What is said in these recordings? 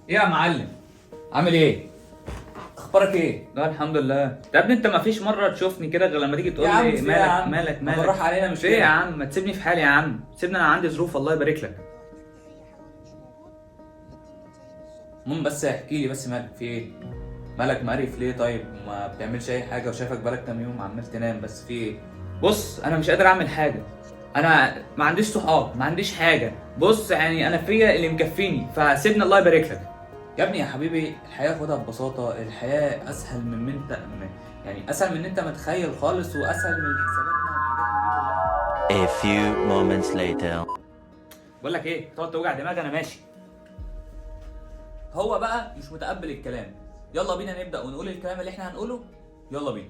ايه يا معلم؟ عامل ايه؟ اخبارك ايه؟ لا الحمد لله. طب يا ابني انت ما فيش مرة تشوفني كده غير لما تيجي تقول يا عم لي في إيه يا مالك عم؟ مالك ما مالك. بالراحة علينا مش في ايه يا كده. عم؟ ما تسيبني في حالي يا عم، سيبني، انا عندي ظروف، الله يبارك لك. المهم بس احكي لي بس، مالك؟ في ايه؟ مالك مقرف ليه؟ طيب ما بتعملش اي حاجه، وشايفك بقالك كام يوم عمال تنام بس، في ايه؟ بص انا مش قادر اعمل حاجه، انا ما عنديش صحاب، ما عنديش حاجه. بص يعني انا فيا اللي مكفيني، فسيبني الله يبارك لك. يا ابني يا حبيبي الحياة خدها ببساطة، الحياة أسهل من انت، يعني أسهل من انت متخيل خالص، وأسهل من حساباتنا وحاجاتنا دي كلها. A few moments later. بقول لك ايه، تقعد توجع دماغي، انا ماشي. هو بقى مش متقبل الكلام. يلا بينا نبدأ ونقول الكلام اللي احنا هنقوله، يلا بينا.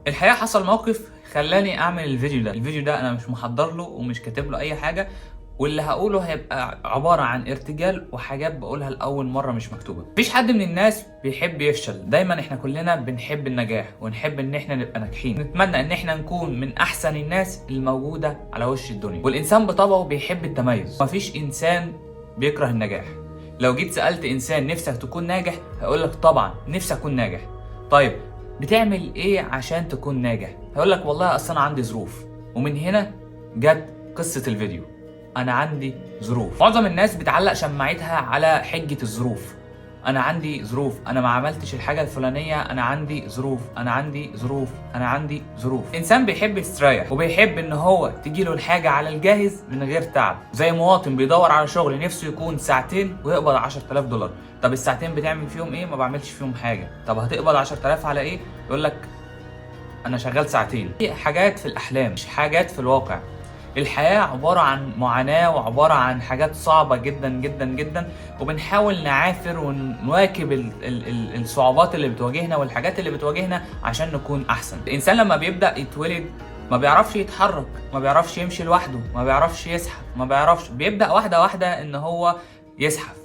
الحقيقة حصل موقف خلاني اعمل الفيديو ده. الفيديو ده انا مش محضر له ومش كاتب له اي حاجة، واللي هقوله هيبقى عبارة عن ارتجال وحاجات بقولها لأول مرة مش مكتوبة. مفيش حد من الناس بيحب يفشل، دايما احنا كلنا بنحب النجاح ونحب ان احنا نبقى ناجحين، نتمنى ان احنا نكون من احسن الناس الموجودة على وش الدنيا. والانسان بطبعه بيحب التميز، مفيش انسان بيكره النجاح. لو جيت سألت انسان نفسك تكون ناجح هيقولك طبعا نفسي اكون ناجح. طيب بتعمل ايه عشان تكون ناجح؟ هيقولك والله اصل انا عندي ظروف. ومن هنا جت قصة الفيديو، انا عندي ظروف. معظم الناس بتعلق شماعتها على حجة الظروف. انا عندي ظروف، انا ما عملتش الحاجة الفلانية، انا عندي ظروف، انا عندي ظروف، انا عندي ظروف. انسان بيحب يستريح وبيحب ان هو تجيله الحاجة على الجاهز من غير تعب. زي مواطن بيدور على شغل نفسه يكون ساعتين ويقبض 10000 دولار. طب الساعتين بتعمل فيهم ايه؟ ما بعملش فيهم حاجة. طب هتقبض 10000 على ايه؟ يقول لك انا شغال ساعتين. في حاجات في الاحلام مش حاجات في الواقع. الحياة عبارة عن معاناة وعبارة عن حاجات صعبة جدا جدا جدا، وبنحاول نعافر ونواكب الصعوبات اللي بتواجهنا والحاجات اللي بتواجهنا عشان نكون أحسن. الإنسان لما بيبدأ يتولد ما بيعرفش يتحرك، ما بيعرفش يمشي لوحده، ما بيعرفش يزحف، ما بيعرفش، بيبدأ واحدة واحدة إن هو يزحف،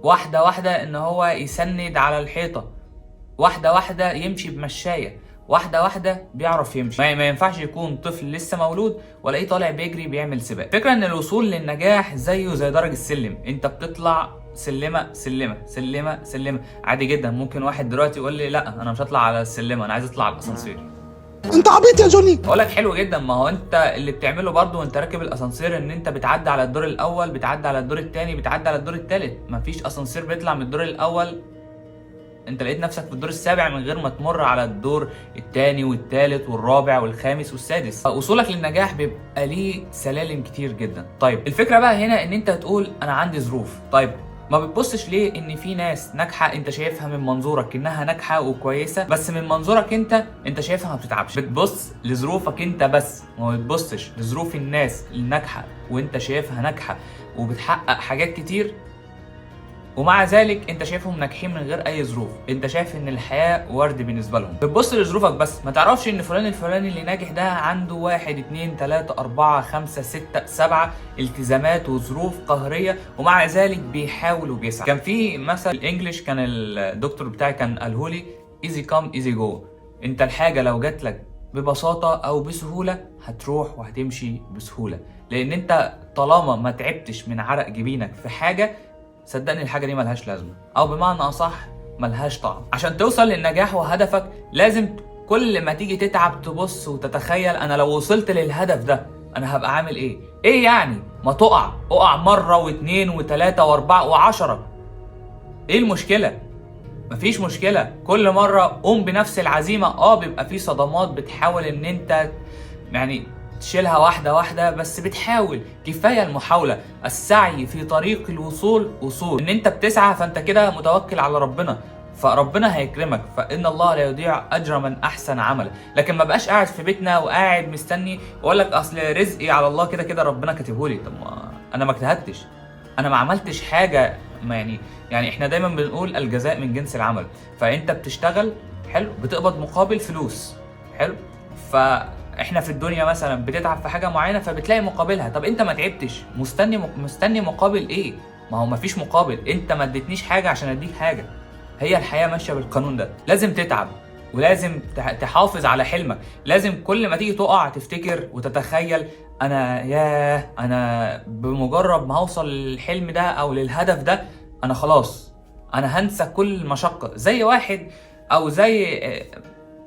واحدة واحدة إن هو يسند على الحيطة، واحدة واحدة يمشي بمشاية، واحدة واحدة بيعرف يمشي. ما ينفعش يكون طفل لسه مولود ولاقيه طالع بيجري بيعمل سباق. فكرة ان الوصول للنجاح زيه زي درج السلم، انت بتطلع سلمة سلمة سلمة سلمة عادي جدا. ممكن واحد دلوقتي يقول لي لا انا مش هطلع على السلمة، انا عايز اطلع على الاسانسير. انت عبيط يا جوني. بقول لك حلو جدا، ما هو انت اللي بتعمله برضو وانت راكب الاسانسير ان انت بتعدي على الدور الاول، بتعدي على الدور الثاني، بتعدي على الدور الثالث. مفيش اسانسير بيطلع من الدور الاول انت لقيت نفسك في الدور السابع من غير ما تمر على الدور الثاني والثالث والرابع والخامس والسادس. وصولك للنجاح بيبقى ليه سلالم كتير جدا. طيب الفكرة بقى هنا ان انت تقول انا عندي ظروف. طيب ما بتبصش ليه ان في ناس ناجحة انت شايفها من منظورك انها ناجحة وكويسة، بس من منظورك انت شايفها ما بتتعبش. بتبص لظروفك انت بس، ما بتبصش لظروف الناس الناجحة وانت شايفها ناجحة وبتحقق حاجات كتير، ومع ذلك انت شايفهم ناجحين من غير اي ظروف. انت شايف ان الحياة ورد بالنسبة لهم. بتبص لظروفك بس، ما تعرفش ان فلان الفلاني اللي ناجح ده عنده 1 2 3 4 5 6 7 التزامات وظروف قهريه، ومع ذلك بيحاول وبيسعى. كان في مثل ال English كان الدكتور بتاعي كان قاله لي، easy come easy go. انت الحاجة لو جات لك ببساطة او بسهولة هتروح وهتمشي بسهولة، لان انت طالما ما تعبتش من عرق جبينك في حاجة صدقني الحاجة دي ملهاش لازمة، أو بمعنى أصح ملهاش طعم. عشان توصل للنجاح وهدفك لازم كل ما تيجي تتعب تبص وتتخيل أنا لو وصلت للهدف ده أنا هبقى عامل إيه؟ إيه يعني؟ ما تقع، اقع مرة واثنين وثلاثة وأربعة و10، إيه المشكلة؟ مفيش مشكلة. كل مرة قوم بنفس العزيمة. بيبقى في صدمات بتحاول إن أنت تشيلها واحدة واحدة، بس بتحاول. كفاية المحاولة، السعي في طريق الوصول وصول. إن أنت بتسعى فأنت كده متوكل على ربنا، فربنا هيكرمك، فإن الله لا يضيع أجر من أحسن عملا. لكن ما بقاش قاعد في بيتنا وقاعد مستني وأقول لك أصل رزقي على الله كده كده ربنا كاتبهولي. طب ما أنا ما اجتهدتش، أنا ما عملتش حاجة. ما يعني، يعني إحنا دايما بنقول الجزاء من جنس العمل. فأنت بتشتغل حلو، بتقبض مقابل فلوس حلو، فاحنا في الدنيا مثلا بتتعب في حاجة معينة فبتلاقي مقابلها. طب انت ما تعبتش، مستني مقابل ايه؟ ما هو مفيش مقابل، انت ما اديتنيش حاجة عشان اديك حاجة. هي الحياة ماشية بالقانون ده، لازم تتعب. ولازم تحافظ على حلمك. لازم كل ما تيجي تقع تفتكر وتتخيل انا ياه، انا بمجرد ما هوصل للحلم ده او للهدف ده انا خلاص، انا هنسى كل مشقة. زي واحد او زي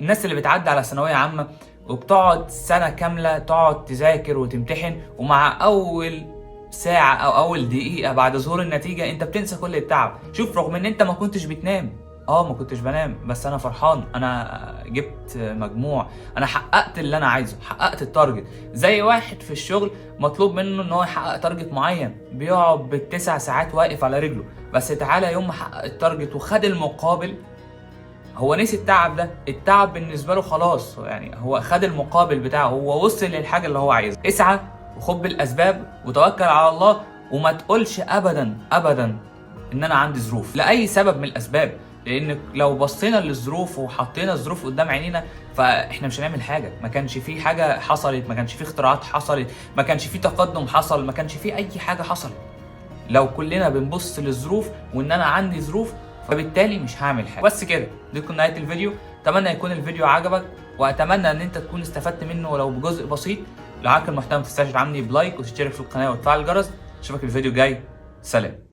الناس اللي بتعدي على ثانوية عامة وبتقعد سنة كاملة تقعد تذاكر وتمتحن، ومع اول ساعة او اول دقيقة بعد ظهور النتيجة انت بتنسى كل التعب. شوف، رغم ان انت ما كنتش بتنام، ما كنتش بنام، بس انا فرحان، انا جبت مجموع، انا حققت اللي انا عايزه، حققت ال target. زي واحد في الشغل مطلوب منه ان هو يحقق target معين، بيقعد بالتسع ساعات واقف على رجله، بس تعالى يوم ما حقق ال target وخد المقابل هو نسي التعب ده. التعب بالنسبة له خلاص، يعني هو خد المقابل بتاعه، هو وصل للحاجة اللي هو عايزها. اسعى وخد بالاسباب وتوكل على الله، وما تقولش ابدا ابدا ان انا عندي ظروف لاي سبب من الاسباب، لان لو بصينا للظروف وحطينا الظروف قدام عينينا فاحنا مش هنعمل حاجة. ما كانش في حاجة حصلت، ما كانش في اختراعات حصلت، ما كانش في تقدم حصل، ما كانش في اي حاجة حصلت. لو كلنا بنبص للظروف وان انا عندي ظروف فبالتالي مش هعمل حاجة. بس كده، دي تكون نهاية الفيديو. اتمنى يكون الفيديو عجبك، واتمنى ان انت تكون استفدت منه ولو بجزء بسيط. لو عجبك المحتوى ما تنساش تدعمني ب like وتشترك في القناة وتفعل الجرس. اشوفك الفيديو الجاي، سلام.